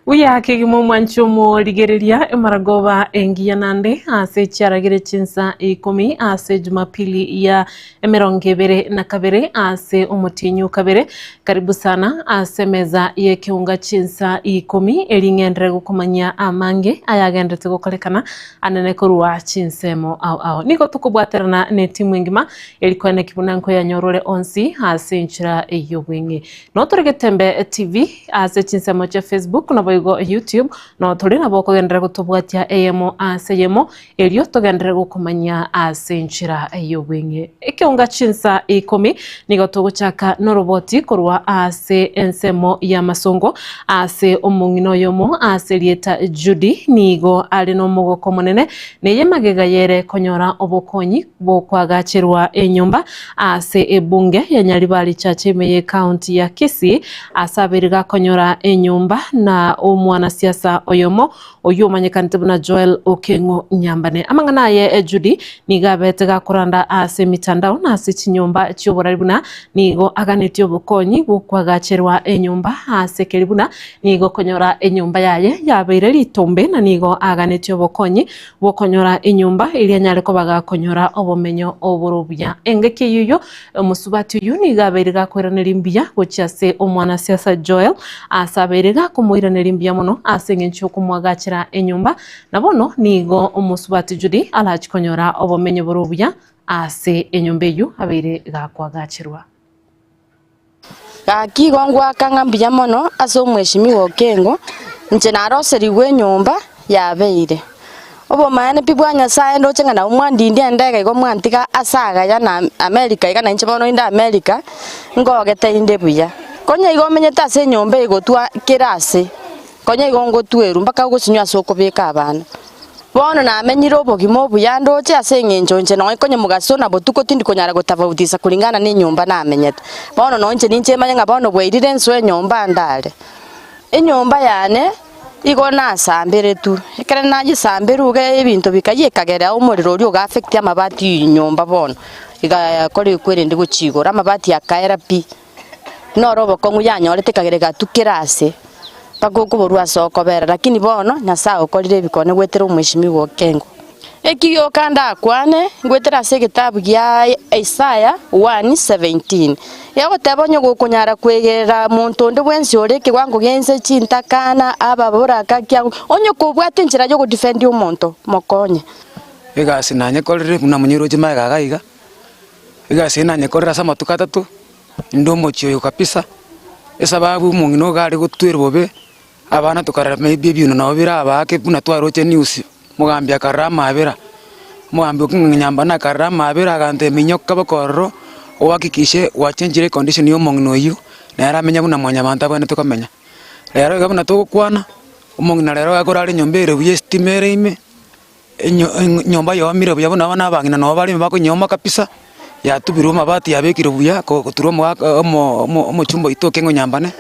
Buya kegima omwanchi omorigereria emaragoba engiya nande ase chiaragire chinsa ikomi ase Jumapili ya emerongo ebere na kabere ase omotienyi o kabere. Karibu sana ase emeza y'ekeunga chinsa ikomi eri ng'enderere gokomanyia amange ayagenderete gokorekana anene korwa chinsemo ao ao. Nigo tokobwaterana netimu engima eri koeneki buna nkoyanyorore onsi ase enchera y'obweng'e. Notore Getembe TV ase chinsemo chia Facebook naboigo YouTube, notore nabo okogenderera gotobwatia eyemo ase eyemo erio togenderere gokomanyia ase enchera y'obweng'e. Ekeunga chinsa ikomi nigo togochaka noroboti korwa ase ensemo y'amasongo ase omong'ina oyomo ase erieta Judy nigo are nomogoko omonene neye magega yere konyora obokonyi bw'okoagacherwa enyomba ase ebunge ya Nyaribari Church ime y'ecounty ya Kisii ase abeire gakonyora enyomba na omwanasiasa oyomo oyio omanyekanete buna Joel Okeng'o Nyambane. Amang'ana aye Judy nigo abete gakoranda ase emitandao na ase chinyomba chi'oborari buna nigo aganetie obokonyi bw'okoagacherwa enyomba ase keri buna nigo okonyora enyomba yaye yabeire ritombe na nigo aganetie obokonyi bw'okonyora enyomba eria anyare koba gakonyora obomenyo obore obuya. Engaki eyio eyio omosubati oyio nigo abeire gakoiraneria mbuya gochia ase omwanasiasa Joel, ase abeire gakomoiraneria mbuya mono ase engencho y'okomoagachera enyomba, na bono nigo omosubati Judy arachie konyora obomenyo bore obuya ase enyomba eyio abeire gakoagacherwa. Gaki igo ngoaka ng'a mbuya mono ase omweshimiwa Okengo, inche naroserigwe enyomba yabeire. Obomaene pi bwa Nyasaye ndoche ng'a nabo mwandindia endege igo mwantiga ase agaya na America iga na inche bono inde America, ngogete inde buya. Konya igo omenyete ase enyomba egotwa kera ase, konya igo ngotwerwa mpaka ogosinywa ase okobeka abana. Bono namenyire obogima obuya ndoche ase engencho inche nonya konya mogaso na botuko tindi konyara gotafautisa kuringana nenyomba namenyete. Bono nonya inche ninche manye ng'a bono bwairire nsoe enyomba ndare. Enyomba yane igo nasamberetwe, ekero nayesamberwe iga ebinto bikayia ekagera omorero oria oga affect amabati nyomba bono, igakora ekwerende gochia igoro, amabati akaera pi. Noro obokong'u yanyorete ekagera egatwa kera ase, mpaka okoborwa ase okobera, lakini bono Nyasaye okorire ebikone goetera omweshimiwa Okengo. Eki gioka ndakwane, ngoetera ase egetabu gia Isaya 1:17, egoteba onye gokonyara kwegerera monto onde bwensi ore ekewango gi'ense chintakana, ababoraka, kiago, onye kobwate enchera y'ogodefend omonto, mokonye. Egasi nanyekorire buna monyeroche magega iga iga, egasi eye nanyekorire ase amatuko atato. Inde omochie oyo kabisa, esababu omong'ina oyo iga are gotwerwa bobe, abana tokarora maybe ebiuno nabo bire abaake buna twaroche news, omogambi akarora amabera, omogambi okong'ina nyambane akarora amabera agantebia minyoka boka ororo, ohakikishe gwachenchire econdition ya omong'ina oyio, nere amenye buna mwanyabanto abwenerete komenya. Rero iga buna togokwana, omong'ina rero iga akorara enyomba ere buya estima ere ime. Enyomba yaomire buya buna abana abang'ina nabo bare bakonyoma kabisa, yatubirwe amabati yabekirwe buya goturwa omogaka omo omo omochumba oito okeng'u nyambane,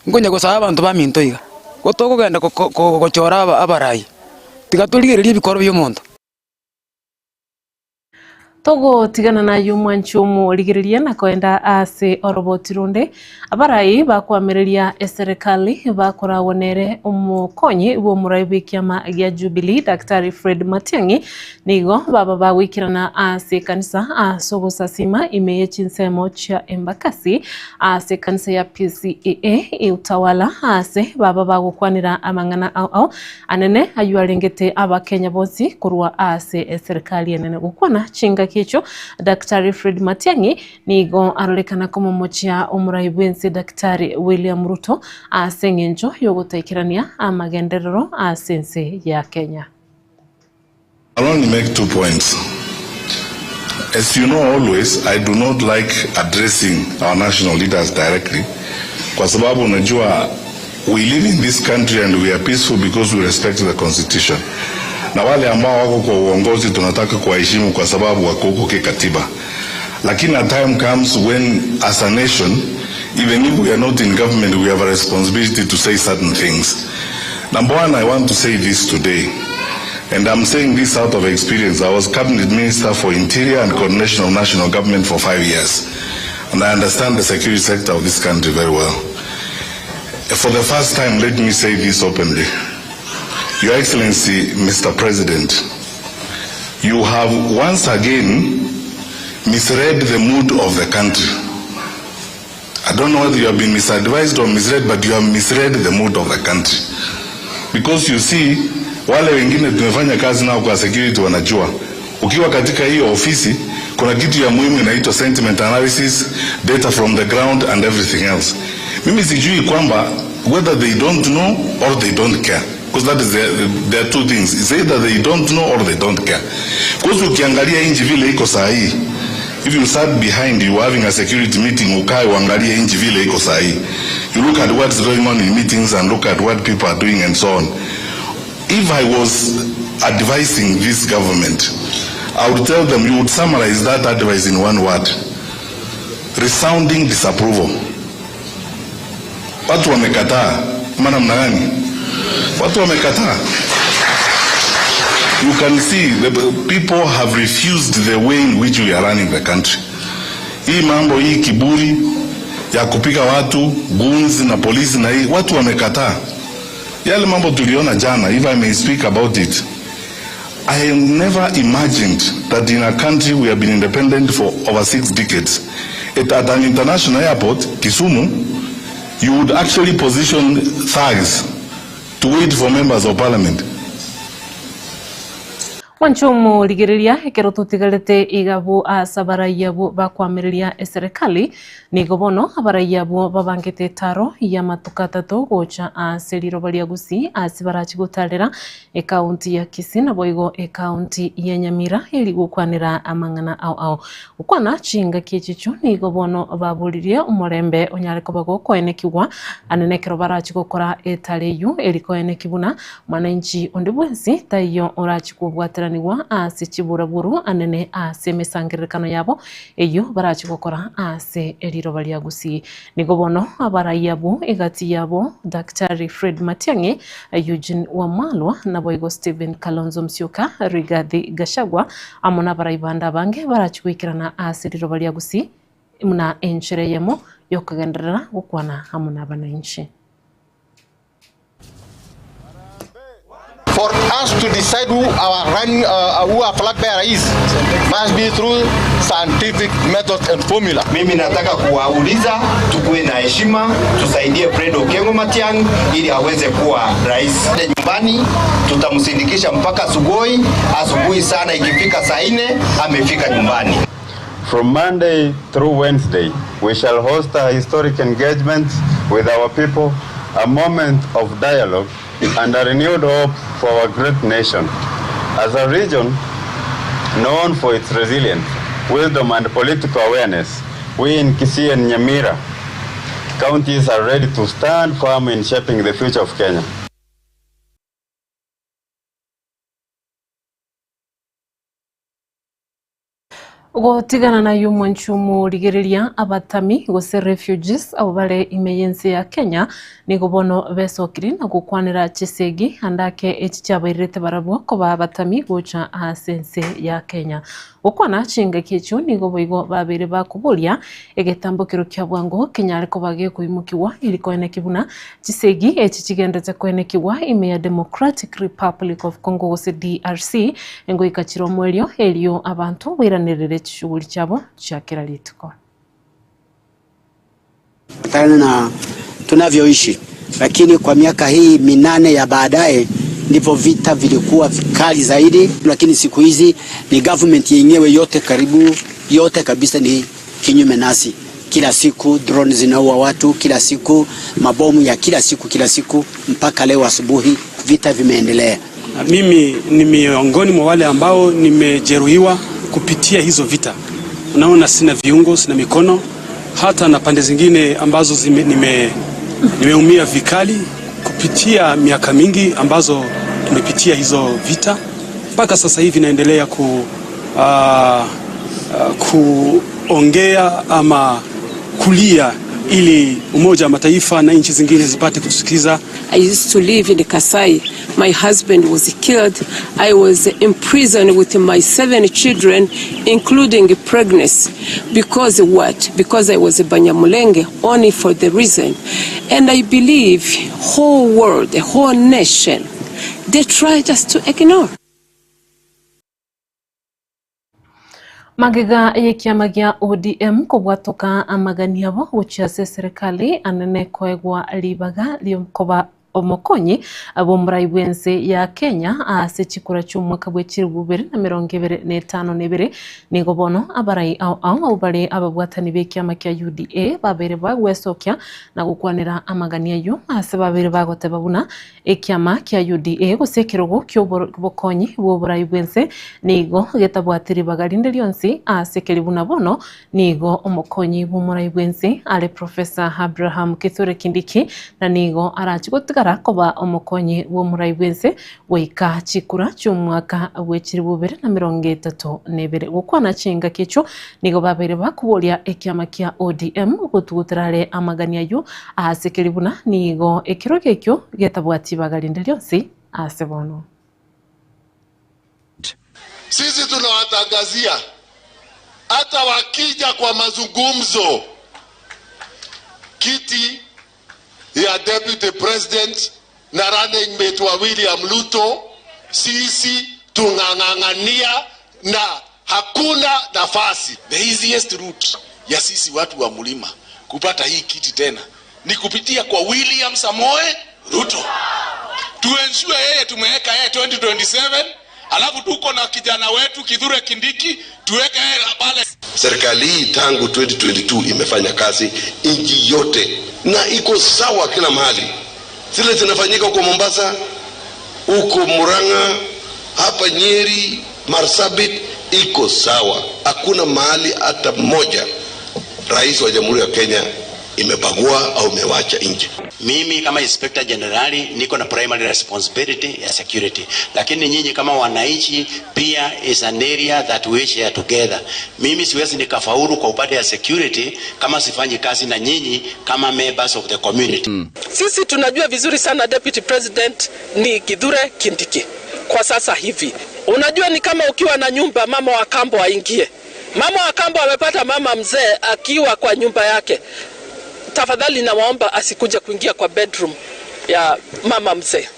nkonya gosaba abanto baminto iga, ko tokogenda ko ko gochora aba abarai, tiga torigererie ebikorwa bia omonto. Togotigana naye omwanchi omorigereria na koenda ase oroboti ronde, abarai bakoamereria eserekari bakoragwa nere omokonyi bw'omorai bw'ekiama gia Jubilee Daktari Fred Matiang'i nigo baba bagoikerana ase ekanisa ase ogosasima ime ye chinsemo chia Embakasi ase ekanisa ya PCEA Utawala ase baba bagokwanera amang'ana ao ao Anene ayio arengete Abakenya bonsi korwa ase eserikali enene. Gokwana chingaki echio, Daktari Fred Matiang'i nigo arorekana komomochia omorai bw'ense Daktari William Ruto ase eng'encho y'ogotaikerania amagenderero ase ense ya Kenya. I'll only make two points. As you know always, I do not like addressing our national leaders directly kwa sababu unajua we live in this country and we are peaceful because we respect the constitution. Na wale ambao wako kwa uongozi tunataka kuwaheshimu kwa sababu wako huko kikatiba. Lakini a time comes when as a nation even if we are not in government we have a responsibility to say certain things. Number one, I want to say this today. And I'm saying this out of experience. I was cabinet minister for interior and coordination of national government for five years. And I understand the security sector of this country very well. For the first time, let me say this openly. Your Excellency, Mr. President, you have once again misread the mood of the country. I don't know whether you have been misadvised or misread, but you have misread the mood of the country. Because you see, wale wengine tumefanya kazi nao kwa security wanajua. Ukiwa katika hiyo ofisi, kuna kitu ya muhimu inaitwa sentiment analysis, data from the ground and everything else. Mimi sijui kwamba whether they don't know or they don't care. Because that is the, there are two things. It's either they don't know or they don't care. Because ukiangalia nchi vile iko saa hii, if you sat behind you having a security meeting, ukae uangalie nchi vile iko saa hii. You look at what's going on in meetings and look at what people are doing and so on. If I was advising this government, I would tell them you would summarize that advice in one word. Resounding disapproval. Watu wamekataa. Maana namna gani? Watu wamekataa. You can see the people have refused the way in which we are running the country. Hii mambo hii kiburi ya kupiga watu goons na polisi na hii watu wamekataa. Yale mambo tuliona jana, if I may speak about it. I never imagined that in a country we have been independent for over six decades, at, at an international airport, Kisumu, you would actually position thugs to wait for members of parliament. Mwanchumu rigereria ekero totigarete igabu ase abaraiya abwo bakwamireria eserekali nigo bono abaraiya abwo babangete etaro ya amatuko atato gocha ase riroba ria Gusii ase barachi gotarera ekaunti ya Kisii naboigo ekaunti ya Nyamira eri gokwanera amang'ana ao ao. Gokwana chingaki echicho nigo bono baboririe omorembe onyare koba gokoenekigwa ande nekero barachi gokora etaro eywo eri koeneki buna Mwananchi onde bwensi taiyo orache kobwateranigwa ase chiburaburu anene ase emesangererekano yabo, eyio barache gokora ase eriroba ria Gusii. Nigo bono abarai abwo egati yabo Daktari Fred Matiang'i, Eugene Wamalwa, naboigo Stephen Kalonzo Musyoka, Rigathi Gachagua, amo nabarai bande abange barache goikerana ase riroba ria Gusii buna enchera eyemo yokogenderera gokwana amo nabananchi. For us to decide who our running, uh, who our flag bearer is must be through scientific methods and formula. Mimi nataka kuwauliza tukuwe na heshima, tusaidie Fred Okengo Matiang'i ili aweze kuwa rais. Nyumbani tutamsindikisha mpaka asubuhi, asubuhi sana ikifika saa nne amefika nyumbani. From Monday through Wednesday, we shall host a historic engagement with our people, a moment of dialogue and a renewed hope for our great nation. As a region known for its resilience, wisdom and political awareness, we in Kisii and Nyamira counties are ready to stand firm in shaping the future of Kenya. Gotigana nayio omwanchi omorigereria abatami gose refugees abwo bare ime y'ense ya Kenya nigo bono besokire na gokwanera chisegi ande ake echi chiabairerete barabwo koba abatami gocha ase ense ya Kenya. Gokwana chingaki echio nigo boigo babeire bakoboria egetambokero kia bwango kenyare koba gekoimokigwa eri koeneki buna chisegi echi chigenderete koenekigwa ime ya Democratic Republic of Congo gose DRC Ngoika chire omoerio, erio abanto bairanerere chishughuli chiabo chia kera rituko. Kufuatana na tunavyoishi, lakini kwa miaka hii minane ya baadaye ndipo vita vilikuwa vikali zaidi, lakini siku hizi ni government yenyewe yote karibu yote kabisa ni kinyume nasi. Kila siku drone zinaua watu, kila siku mabomu ya kila siku, kila siku mpaka leo asubuhi vita vimeendelea. Na mimi ni miongoni mwa wale ambao nimejeruhiwa kupitia hizo vita. Unaona, sina viungo, sina mikono, hata na pande zingine ambazo zime, nime, nimeumia vikali kupitia miaka mingi ambazo tumepitia hizo vita mpaka sasa hivi naendelea ku, uh, uh, kuongea ama kulia. ili Umoja wa Mataifa na nchi zingine zipate kutusikiza. I used to live in Kasai. My husband was killed. I was imprisoned with my 7 children, including pregnancy. Because what? Because I was a Banyamulenge, only for the reason. And I believe whole world, the whole nation, they try just to ignore. Magega y'ekiama gia ODM kobwatoka amagani abo gochia ase eserekari anene koegwa ribaga riokoba omokonyi bw'omorai bw'ense ya Kenya ase chikura chi'omwaka bwe chilifu ibere na emerongo ebere na etano na ebere, nigo bono abarai ao ao abwo bare ababwatani b'ekiama kia UDA babeire bagwesokia na gokwanera amagani ayio ase babeire bagoteba buna Ekiama kia UDA gose ekerogo ki'obokonyi bw'oborai bw'ense nigo getabwati ribaga rinde rionsi ase keri buna bono nigo omokonyi bw'omorai bw'ense are Professor Abraham Kithure Kindiki na nigo arachi gotigara koba omokonyi bw'omorai bw'ense goika chikura chi'omwaka bwe chilifu ibere na emerongo etato na ebere. Gokwana chingaki echio nigo babeire bakoboria ekiama kia ODM gotugutera are amagani ayio Aase keri buna nigo ekerogo ekio getabwati ibaga rinde rionsi aase bono. Sisi tunawatangazia hata wakija kwa mazungumzo, kiti ya deputy president na running mate wa William Ruto, sisi tung'ang'ang'ania na hakuna nafasi. The easiest route ya sisi watu wa mlima kupata hii kiti tena ni kupitia kwa William Samoei Ruto. To ensure yeye tumeweka yeye 2027, alafu tuko na kijana wetu Kithure Kindiki tuweke yeye pale. Serikali hii tangu 2022 imefanya kazi nchi yote na iko sawa kila mahali. Zile zinafanyika huko Mombasa, huko Murang'a, hapa Nyeri, Marsabit iko sawa. Hakuna mahali hata moja rais wa Jamhuri ya Kenya imebagua au imewacha nje. Mimi kama Inspector General niko na primary responsibility ya security, lakini nyinyi kama wananchi pia is an area that we share together. Mimi siwezi nikafaulu kwa upande ya security kama sifanyi kazi na nyinyi kama members of the community. Sisi tunajua vizuri sana Deputy President ni Kithure Kindiki kwa sasa hivi. Unajua ni kama ukiwa na nyumba mama wa kambo aingie. Mama wa kambo amepata mama mzee akiwa kwa nyumba yake. Tafadhali nawaomba asikuje kuingia kwa bedroom ya mama mzee.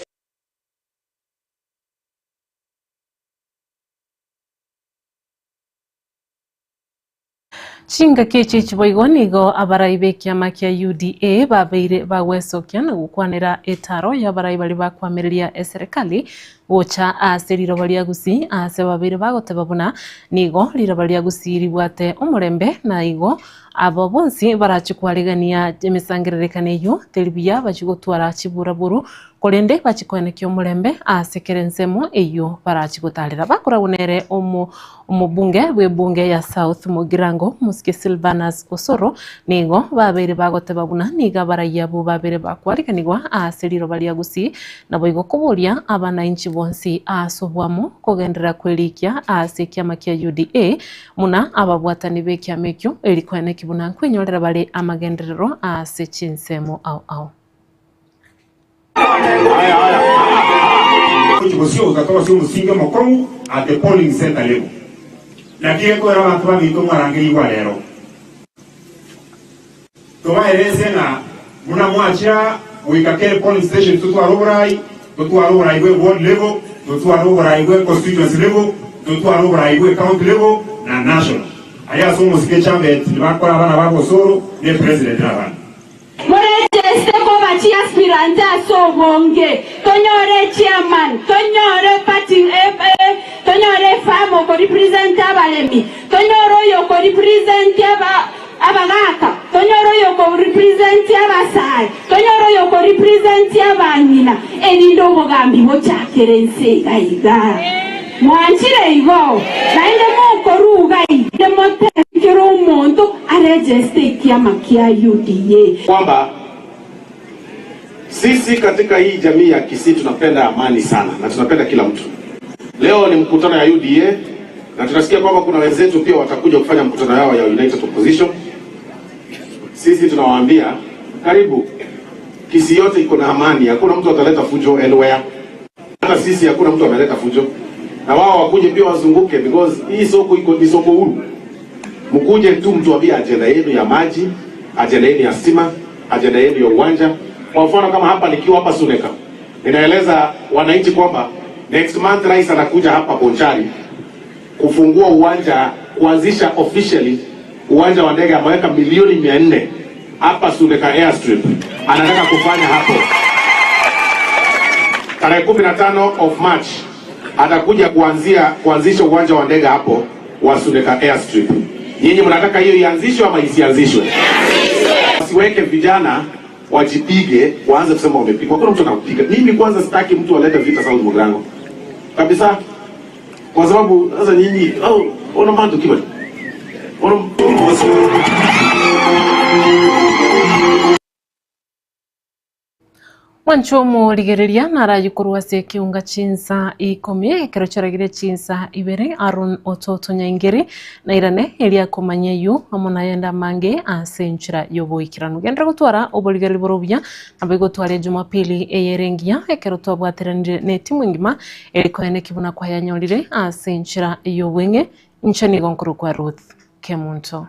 Chingaki echi chiboigo nigo abarai b'ekiama kia UDA babeire bagwesokia na gokwanera etaro y'abarai baria bakoamereria eserekari gocha ase riroba ria Gusii aase babeire bagoteba buna nigo riroba ria Gusii ribwate omorembe na igo Aba bonsi barachie kwarigania emesangererekano eyio, teri buya bachie gotwara chiburaburu, korende bachie koenekia omorembe ase kera ensemo eyio barachie gotarera. Bakoragwo nere omobunge bw'ebunge ya South Mugirango, Omosike Silvanus Osoro, nigo babeire bagoteba buna nigo abarayia abwo babeire bakwariganigwa ase riroba ria Gusii, naboigo koboria abanainchi bonsi ase oboamo kogenderera kwerikia ase ekiama kia UDA Buna ababwatani b'ekiama ekio, eri koeneki buna nkwenyorera bare amagenderero ase chinsemo ao ao. Gochia bosio goika torosie omosingi omokong'u at the polling centre level. Naki gekoera abanto baminto mwarangerigwe arero. Tobaerese ng'a buna mwachia goika kere polling station totware oborai, totware oborai bwe ward level, totware oborai bwe constituency level, totware oborai bwe county level na national. Aria ase omosike Chambet nibakora abana ba Bosoro ne president na abande. Morecheste koba chiaspirant ase obonge, tonyore echairman, tonyore party tonyore efarm okorepresent abaremi, tonyore oyo okorepresent aba abagaka, tonyore oyo okorepresent abasae, tonyore oyo okorepresent abang'ina, erinde obogambi bochakere ense iga iga. Mwanchire igo? Naende mokoruga iga motebe kera omonto aregeste ekiama kia UDA. Kwamba sisi katika hii jamii ya Kisii tunapenda amani sana na tunapenda kila mtu. Leo ni mkutano ya UDA na tunasikia kwamba kuna wenzetu pia watakuja kufanya mkutano yao ya United Opposition. Sisi tunawaambia karibu, Kisii yote iko na amani, hakuna mtu ataleta fujo anywhere. Hata sisi hakuna mtu ameleta fujo, na wao wakuje pia wazunguke, because hii soko iko ni soko huru. Mkuje tu mtuambie ajenda yenu ya maji, ajenda yenu ya stima, ajenda yenu ya uwanja. Kwa mfano kama hapa nikiwa hapa Suneka, ninaeleza wananchi kwamba next month rais anakuja hapa Bonchari kufungua uwanja, kuanzisha officially uwanja wa ndege. Ameweka milioni 400 hapa Suneka Airstrip, anataka kufanya hapo tarehe 15 of March atakuja kuanzia kuanzisha uwanja wa ndege hapo wa Suneka Airstrip. Nyinyi mnataka hiyo ianzishwe ama isianzishwe? Wasiweke vijana wajipige, waanze kusema wamepigwa. Hakuna mtu anakupiga. Mimi kwanza sitaki mtu alete vita South Mugirango kabisa, kwa sababu sasa nyinyi oh, ona mbantu kibali ona. Mwanche omorigereria narayie korwa ase ekeunga chinsa ikomi, ekero chiaragire chinsa ibere, Aaron Ototo Nyaingeri nairane erio akomanya eyio amo nayende amange ase enchera y'oboikeranu. Genderera gotwara oborigereria bore obuya, naboigo otware Jumapili eye ere engiya ekero twabwateranire netimu engima ere koeneki buna kwayanyorire ase enchera y'obweng'e. Inche nigo nkorokwa Ruth Kemunto.